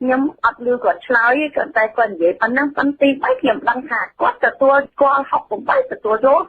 ខ្ញុំអត់ឮគាត់ឆ្លើយទេគាត់តែគាត់និយាយប៉ុណ្ណឹងប៉ុន្តែទី3ខ្ញុំដឹងថាគាត់ទទួលស្គាល់68ទទួលយក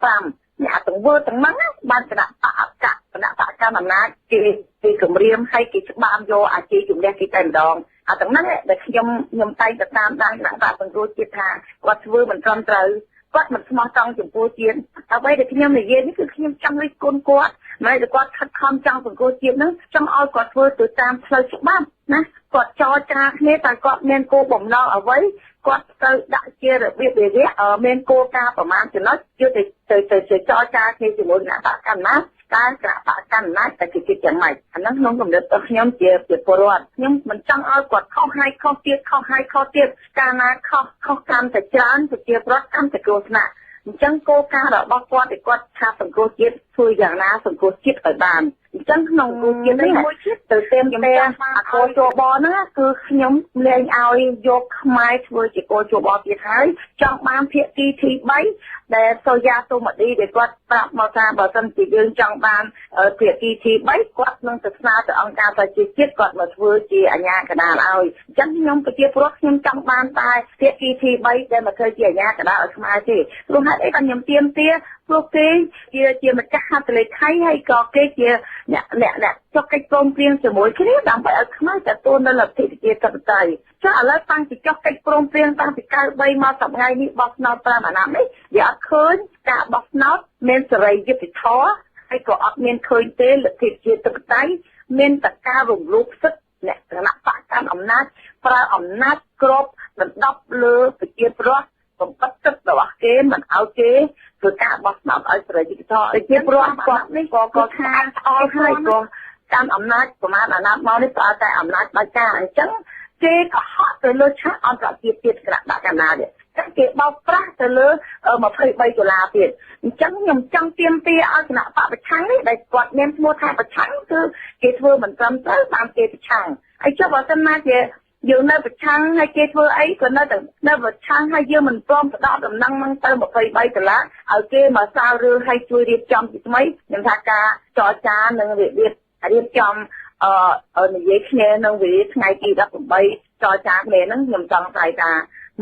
55អ្នកទង្វើទាំងហ្នឹងបានគណៈបកអកគណៈបកកម្មអំណាចគេគេគម្រាមឲ្យគេច្បាមយកអាជីជំនះគេតែម្ដងអាទាំងហ្នឹងដែលខ្ញុំខ្ញុំតែងតែតាមដានគណៈបកសង្គ្រោះជាតិថាគាត់ធ្វើមិនត្រឹមត្រូវគាត់មិនស្មោះត្រង់ចំពោះជាតិអ្វីដែលខ្ញុំនិយាយនេះគឺខ្ញុំចង់រិះគន់គាត់មិនដែលគាត់ខិតខំចង់សង្គ្រោះជាតិហ្នឹងចង់ឲ្យគាត់ធ្វើទៅតាមផ្លូវច្បាប់ណាគាត់ចរចាគ្នាតែគាត់មានគោលបំណងអ្វីគាត់ត្រូវដាក់ជារបៀបវិរៈមានគោលការណ៍ប្រមាណចំណុចយកទៅទៅទៅចរចាគ្នាជាមួយគណៈបកកណ្ដាលតើគណៈបកកណ្ដាលតែគេគិតយ៉ាងម៉េចអាហ្នឹងក្នុងគំនិតរបស់ខ្ញុំជាជាពលរដ្ឋខ្ញុំមិនចង់ឲ្យគាត់ខុសហើយខុសទៀតខុសហើយខុសទៀតកាលណាខុសខុសកាន់តែច្រើនប្រជាពលរដ្ឋកាន់តែគ្រោះថ្នាក់អញ្ចឹងគោលការណ៍របស់គាត់ដែលគាត់ថាសង្គ្រោះជាតិធ្វើយ៉ាងណាសង្គ្រោះជាតិឲ្យបានអញ្ចឹងក្នុងគោលជាតិនេះមួយជាតិទៅเต็มផ្ទះអាគោជបហ្នឹងគឺខ្ញុំលែងឲ្យយកខ្មែរធ្វើជាគោជបទៀតហើយចង់បានភាគីទី3ដែលសូយ៉ាទូម៉ាឌីដែលគាត់ប្រាប់មកថាបើសិនជាយើងចង់បានភាគីទី3គាត់នឹងទៅស្នើទៅអង្គការប្រជាជាតិគាត់មកធ្វើជាអាជ្ញាកណ្ដាលឲ្យអញ្ចឹងខ្ញុំប្រជាពលរដ្ឋខ្ញុំចង់បានតែភាគីទី3ដែលមកធ្វើជាអាជ្ញាកណ្ដាលឲ្យខ្មែរទេព្រោះហេតុអីបានខ្ញុំទាមទារព្រោះគេជាជាម្ចាស់ហត្ថលេខីហើយក៏គេជាអ្នកអ្នកអ្នកចុះកិច្ចព្រមព្រៀងជាមួយគ្នាដើម្បីឲ្យខ្មែរទទួលនៅលទ្ធិប្រជាធិបតេយ្យចុះឥឡូវតាំងពីចុះកិច្ចព្រមព្រៀងតាំងពី93មកសប្តាហ៍នេះបោះឆ្នោត5អាណត្តិនេះវាអត់ឃើញការបោះឆ្នោតមានសេរីយុត្តិធម៌ហើយក៏អត់មានឃើញទេលទ្ធិប្រជាធិបតេយ្យមានតែការរំលោភសិទ្ធិអ្នកគណៈបកកាន់អំណាចប្រើអំណាចគ្របដណ្ដប់លើប្រជាពលរដ្ឋបំបត្តិសិទ្ធិរបស់គេមិនឲ្យគេធ្វើការបោះឆ្នោតឲ្យសេរីយុត្តិធម៌ប្រជាពលរដ្ឋគាត់នេះក៏ក៏ថាស្អល់ហើយក៏កាន់អំណាចប្រមាណអាណត្តិមកនេះប្រើតែអំណាចដាច់ការអញ្ចឹងគេក៏ហក់ទៅលើឆាកអន្តរជាតិទៀតគណៈបកកណ្ដាលទៀតចឹងគេបោកប្រាស់ទៅលើ23ដុល្លារទៀតអញ្ចឹងខ្ញុំចង់ទាមទារឲ្យគណៈបកប្រឆាំងនេះដែលគាត់មានឈ្មោះថាប្រឆាំងគឺគេធ្វើមិនត្រឹមត្រូវបានគេប្រឆាំងហើយចុះបើសិនណាជាយើងនៅប្រឆាំងហើយគេធ្វើអីក៏នៅតែនៅប្រឆាំងហើយយើងមិនព្រមផ្ដល់ដំណឹងហ្នឹងទៅ23ដុល្លារឲ្យគេមកសើរើឲ្យជួយរៀបចំជាថ្មីខ្ញុំថាការចរចានិងរបៀបរៀបចំអឺនិយាយគ្នានៅវេលាថ្ងៃទី18ចរចាគ្នាហ្នឹងខ្ញុំចង់ស្អីថា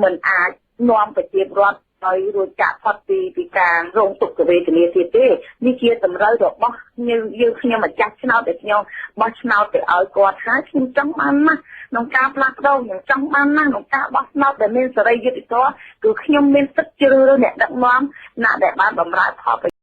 មិនអាចនាំប្រជាពលរដ្ឋឲ្យរួចចាកផុតពីពីការរងទុក្ខវេទនាទៀតទេនេះជាតម្រូវរបស់យើងយើងខ្ញុំម្ចាស់ឆ្នោតដែលខ្ញុំបោះឆ្នោតទៅឲ្យគាត់ហើយខ្ញុំចង់បានណាស់ក្នុងការផ្លាស់ប្ដូរខ្ញុំចង់បានណាស់ក្នុងការបោះឆ្នោតដែលមានសេរីយុត្តិធម៌គឺខ្ញុំមានសិទ្ធិជ្រើសរើសអ្នកដឹកនាំណាដែលបានបម្រើផលប្រ